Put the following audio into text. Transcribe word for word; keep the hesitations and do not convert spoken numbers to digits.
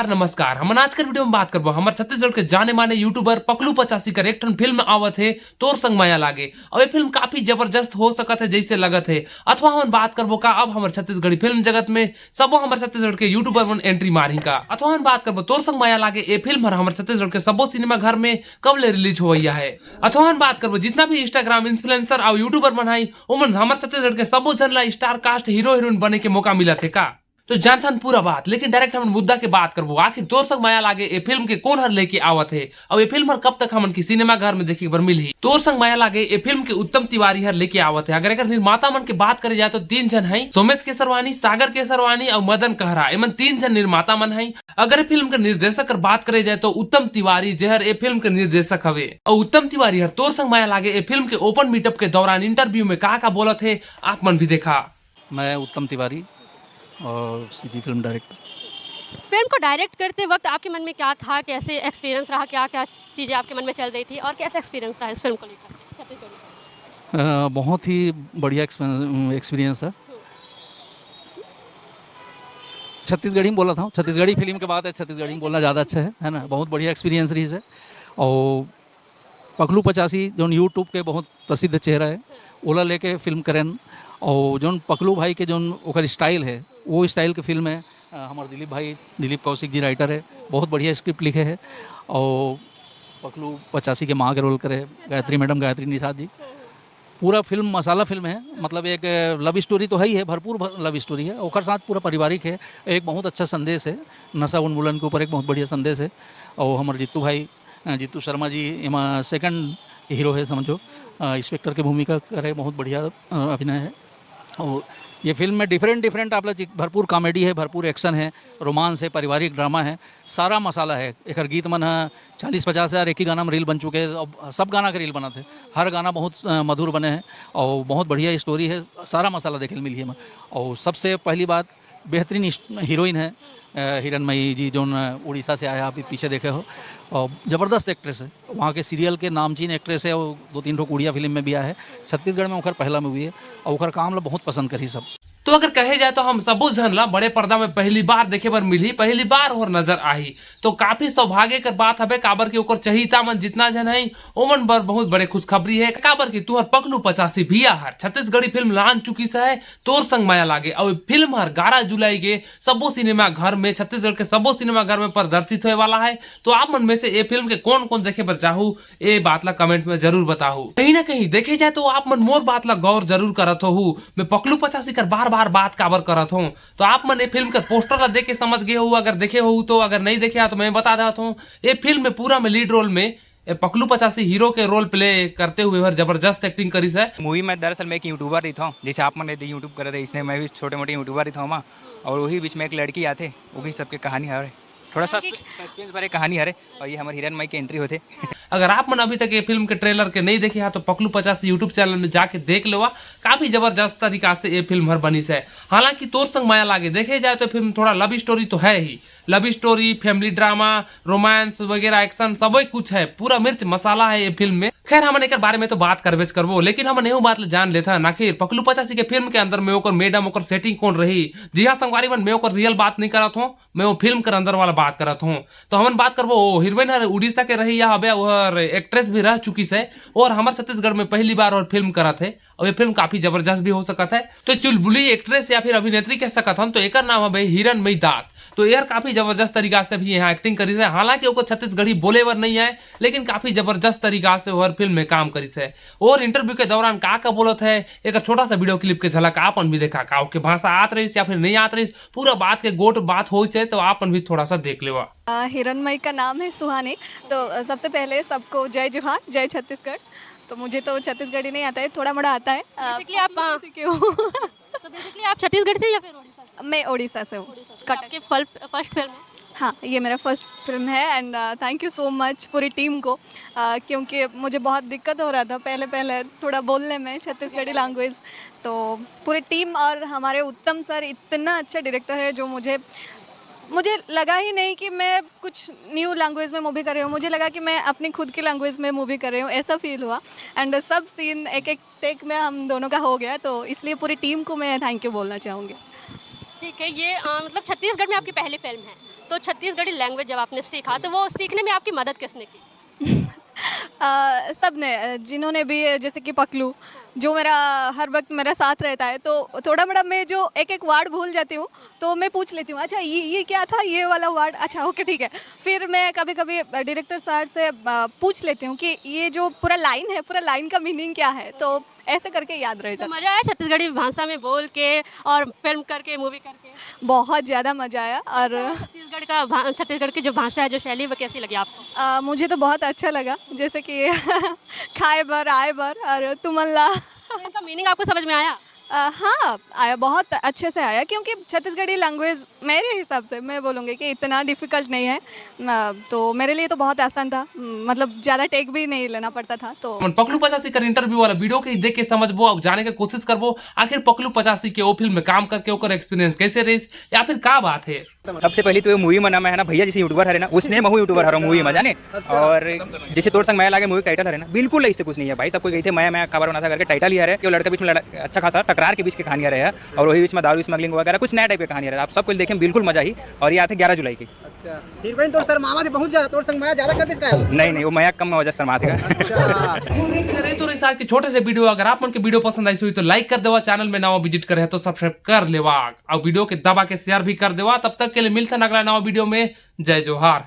नमस्कार, हमन आज कर वीडियो में बात करबो हमर छत्तीसगढ़ के जाने माने यूट्यूबर पकलू पचासी कर एक ठन फिल्म आवत हे तोर संग माया लागे। अउ ये फिल्म काफी जबरदस्त हो सकत हे जैसे लगत हे, अथवा हमन बात करबो का अब हमर छत्तीसगढ़ी फिल्म जगत में सबो हमर छत्तीसगढ़ के यूट्यूबर मन एंट्री मारही का, अथवा हमन बात करबो तोर संग माया लागे ये फिल्म हर हमर छत्तीसगढ़ के सबो सिनेमा घर में कब ले रिलीज होवैया हे, अथवा हमन बात करबो जितना भी इंस्टाग्राम इन्फ्लुएंसर अउ यूट्यूबर मन हे ओमन हमर छत्तीसगढ़ के सबो झन ला स्टार कास्ट हीरो हीरोइन बने के मौका मिलत हे का। तो जानथन पूरा बात, लेकिन डायरेक्ट हमन मुद्दा के बात करबो। आखिर तोर संग माया लागे ए फिल्म के कोन हर लेके आवत हे, अउ ए फिल्म हर कब तक हमन के सिनेमा घर में देखे बर मिलही? तोर संग माया लागे ए फिल्म के उत्तम तिवारी हर लेके आवत हे। अगर एकर निर्माता मन के बात करे जाए तो तीन झन हैं, सोमेश केसरवानी, सागर केसरवानी अउ मदन कहरा, एमन तीन झन निर्माता मन हैं। अगर ए फिल्म के निर्देशक कर बात करे जाए तो उत्तम तिवारी जेहर ए फिल्म के निर्देशक हवे, अउ उत्तम तिवारी हर तोर संग माया लागे ए फिल्म के ओपन मीटअप के दौरान इंटरव्यू में का का बोलत हे, आप मन भी देखा। मैं उत्तम तिवारी और सीजी फिल्म डायरेक्टर। फिल्म को डायरेक्ट करते वक्त आपके मन में क्या था, कैसे एक्सपीरियंस रहा, क्या क्या चीज़ें आपके मन में चल रही थी और कैसा एक्सपीरियंस रहा इस फिल्म को लेकर छत्तीसगढ़ में? अ, बहुत ही बढ़िया एक्सपीरियंस था। छत्तीसगढ़ी में बोला था, छत्तीसगढ़ी फिल्म के बात है, छत्तीसगढ़ी में बोलना ज़्यादा अच्छा है, है ना। बहुत बढ़िया एक्सपीरियंस रही है। और पकलू पचासी जोन यूट्यूब के बहुत प्रसिद्ध चेहरा है, ओला लेके फिल्म करेन। और जोन पकलू भाई के जोन ओकर स्टाइल है, वो स्टाइल के फिल्म है। अ, हमारे दिलीप भाई, दिलीप कौशिक जी राइटर है, बहुत बढ़िया स्क्रिप्ट लिखे हैं। और पकलू पचासी के माँ के रोल करे गायत्री मैडम, गायत्री निषाद जी। पूरा फिल्म मसाला फिल्म है, मतलब एक लव स्टोरी तो है ही है, भरपूर लव स्टोरी है, ओकर साथ पूरा पारिवारिक है। एक बहुत अच्छा संदेश है, नशा उन्मूलन के ऊपर एक बहुत बढ़िया संदेश है। और हमारे जीतू भाई, अ, जीतू शर्मा जी एमा सेकंड हीरो है, समझो, अ, इंस्पेक्टर की भूमिका करे, बहुत बढ़िया अ, अभिनय है। और ये फिल्म में डिफरेंट डिफरेंट आप लोग भरपूर कॉमेडी है, भरपूर एक्शन है, रोमांस है, पारिवारिक ड्रामा है, सारा मसाला है। एकर गीत मन है चालीस पचास हज़ार एक ही गाना में रील बन चुके हैं। अब सब गाना के रील बनत है, हर गाना बहुत अ, मधुर बने हैं और बहुत बढ़िया स्टोरी है। सारा मसाला देखे मिली है। और सबसे पहली बात, बेहतरीन इस- हीरोइन है अ, हिरणमयी जी, जोन अ, उड़ीसा से आया, अभी पीछे देखे हो। और ज़बरदस्त एक्ट्रेस है, वहाँ के सीरियल के नामचीन एक्ट्रेस है। वो दो तीन ठो उड़िया फिल्म में भी आया है। छत्तीसगढ़ में ओकर पहला मूवी है और ओकर काम ला बहुत पसंद करी सब। तो अगर कहे जाए तो हम सबो झन ला बड़े पर्दा में पहली बार देखे बर मिलही, पहली बार ओहर नजर आही। तो काफी सौभाग्य कर बात हवे, काबर कि ओकर चहीता मन जितना झन है ओमन बर बहुत बड़े खुशखबरी है, काबर कि तुहर पकलू पचासी भैया हर छत्तीसगढ़ी फिल्म लान चुकिस है तोर संग माया लागे। अउ ये फिल्म हर ग्यारह जुलाई के सबो सिनेमा घर में, छत्तीसगढ़ के सबो सिनेमा घर में प्रदर्शित होए वाला है। तो आप मन में से ये फिल्म के कौन कौन देखे बर चाहू, ये बात ला कमेंट में जरूर बताहू। कहीं ना कहीं देखे जाए तो आप मन मोर बात ला गौर जरूर करत होहू। मैं पकलू पचासी कर बार बार बात काबर करत हूँ, तो आप मन ये फिल्म कर पोस्टर ला देख के समझ गए हो, अगर देखे हो तो, अगर नहीं देखे हो तो मैं बता देत हूँ, ये फिल्म में पूरा में लीड रोल में ये पकलू पचासी हीरो के रोल प्ले करते हुए हर जबरदस्त एक्टिंग करिस है। मूवी में दरअसल मैं एक यूट्यूबर रही था, जैसे आप मन यूट्यूब करत है, इसने मैं भी छोटे मोटे यूट्यूबर रही था वहाँ। और वही बीच में एक लड़की आते, वो भी सबके कहानी हरे, थोड़ा सस्पेंस भरे कहानी हरे। और ये हमारे हिरन माई की एंट्री होते। अगर आप मन अभी तक ये फिल्म के ट्रेलर के नहीं देखे हा तो पकलू पचासी यूट्यूब चैनल में जाके देख लेवा। काफी जबरदस्त तरीका से ये फिल्म हर बनिस है। हालांकि तोर संग माया लागे देखे जाए तो फिल्म थोड़ा लव स्टोरी तो है ही, लव स्टोरी, फैमिली ड्रामा, रोमांस वगैरह, एक्शन सबो कुछ है, पूरा मिर्च मसाला है ये फिल्म में। खैर, हमन एकर बारे में तो बात करबेच करबो, लेकिन हमन एहू बात ला जान लेथन, आखिर पकलू पचासी के फिल्म के अंदर में ओकर मैडम, ओकर सेटिंग कौन रही। जी हाँ संगवारी मन, मैं ओकर रियल बात नहीं करत हूँ, मैं वो फिल्म कर अंदर वाला बात करत हूँ। तो हमन बात करबो, वो हीरोइन हर उड़ीसा के रही या हबे, ओहर एक्ट्रेस भी रह चुकी है और हमर छत्तीसगढ़ में पहली बार और फिल्म करत है। और ये फिल्म काफी जबरदस्त भी हो सकत है। तो चुलबुली एक्ट्रेस या फिर अभिनेत्री कह सकत हन, तो एकर नाम हवे हिरणमयी दास। तो एहर काफी जबरदस्त तरीका से भी यहाँ एक्टिंग करिस है। हालांकि ओकर छत्तीसगढ़ी बोले बर नहीं आए, लेकिन काफी जबरदस्त तरीका से ओहर फिल्म में काम करिस है। और इंटरव्यू के दौरान का का बोलत है, एक छोटा सा वीडियो क्लिप के झलक आप मन भी देखा। का ओके भाषा आत रहिस या फिर नहीं आत रहिस, पूरा बात के गोट बात होइस है, तो आप मन भी थोड़ा सा देख लेवा। अ, हिरणमयी का नाम है सुहानी। तो अ, सबसे पहले सबको जय जोहार, जय छत्तीसगढ़। तो मुझे तो छत्तीसगढ़ी नहीं आता है, थोड़ा मोड़ा आता है। अ, Basically आप, अ, सीखे हूँ। तो बेसिकली आप छत्तीसगढ़ से या फिर उड़ीसा से? मैं ओडिशा से हूँ। कटक। आपके फल फर्स्ट फिल्म है? हाँ, ये मेरा फर्स्ट फिल्म है। And thank you so much Puri team को, अ, क्योंकि मुझे बहुत दिक्कत हो रहा था पहले पहले थोड़ा बोलने में छत्तीसगढ़ी लैंग्वेज। तो पूरी टीम और हमारे उत्तम सर इतना अच्छा डायरेक्टर है, जो मुझे मुझे लगा ही नहीं कि मैं कुछ न्यू लैंग्वेज में मूवी कर रही हूँ। मुझे लगा कि मैं अपनी खुद की लैंग्वेज में मूवी कर रही हूँ, ऐसा फील हुआ। एंड सब सीन एक एक टेक में हम दोनों का हो गया, तो इसलिए पूरी टीम को मैं थैंक यू बोलना चाहूँगी। ठीक है, ये अ, मतलब छत्तीसगढ़ में आपकी पहली फिल्म है, तो छत्तीसगढ़ी लैंग्वेज जब आपने सीखा, तो वो सीखने में आपकी मदद किसने की? अ, सब ने, अ, जिन्होंने भी, जैसे कि पकलू, जो मेरा हर वक्त मेरा साथ रहता है, तो थोड़ा मोड़ा मैं जो एक एक वर्ड भूल जाती हूँ, तो मैं पूछ लेती हूँ, "अच्छा, ये, ये क्या था, ये वाला वर्ड? अच्छा, ओके, ठीक है।" फिर मैं कभी-कभी, अ, डायरेक्टर सर से, अ, पूछ लेती हूँ कि ये जो पूरा लाइन है, पूरा लाइन का मीनिंग क्या है? तो ऐसे करके याद रह तो जाता है। मज़ा आया छत्तीसगढ़ी भाषा में बोल के और फिल्म करके, मूवी करके? बहुत ज़्यादा मज़ा आया। और कैसा छत्तीसगढ़ का भा-, छत्तीसगढ़ की जो भाषा है, जो शैली, वो कैसी लगी आपको? अ, मुझे तो बहुत अच्छा लगा, जैसे कि खाए बर, आए बर और तुमन ला। तो इनका मीनिंग आपको समझ में आया? अ, हाँ, आया, बहुत अच्छे से आया, क्योंकि छत्तीसगढ़ी लैंग्वेज मेरे हिसाब से मैं बोलूँगी कि इतना डिफिकल्ट नहीं है। अ, तो मेरे लिए तो बहुत आसान था, म, मतलब ज़्यादा टेक भी नहीं लेना पड़ता था। तो हमन पकलू पचासी कर इंटरव्यू वाला वीडियो के देख के समझबो अउ जाने के कोशिश करबो, आखिर पकलू पचासी के ओ फिल्म में काम करके ओकर एक्सपीरियंस कैसे रहिस या फिर का बात है। सबसे पहली तो ये मूवी में ना, मैं है ना भैया, जैसे यूट्यूबर हरे ना, उसने महू यूट्यूबर हरो मूवी में, जाने। और जैसे तोर संग मया लागे मूवी टाइटल हरे ना, बिल्कुल ऐसे कुछ नहीं है भाई। सब कोई कही थे मया मया काबर होना था करके टाइटल ही हरे, कि वो लड़के बीच में लड़ा-, अच्छा खासा टकरार के बीच की कहानी हरे है, और वही बीच में दारू स्मगलिंग वगैरह कुछ नया टाइप की कहानी हरे। आप सब कुछ देखें, बिल्कुल मजा ही। और ये आते ग्यारह जुलाई की। अच्छा, हीरोइन तोर शर्मावत हे बहुत ज्यादा, तोर संग मया ज्यादा कर दिस का? नहीं, नहीं, वो मया कम में वजह शर्मात हे। अच्छा। अरे तो इस आज के छोटे से वीडियो, अगर आप मन के वीडियो पसंद आइस होही तो लाइक कर देवा, चैनल में नवा विजिट करे है तो सब्सक्राइब कर लेवा, और वीडियो के दबा के शेयर भी कर देवा। तब तक के लिए मिलथन अगला नवा वीडियो में। जय जोहार।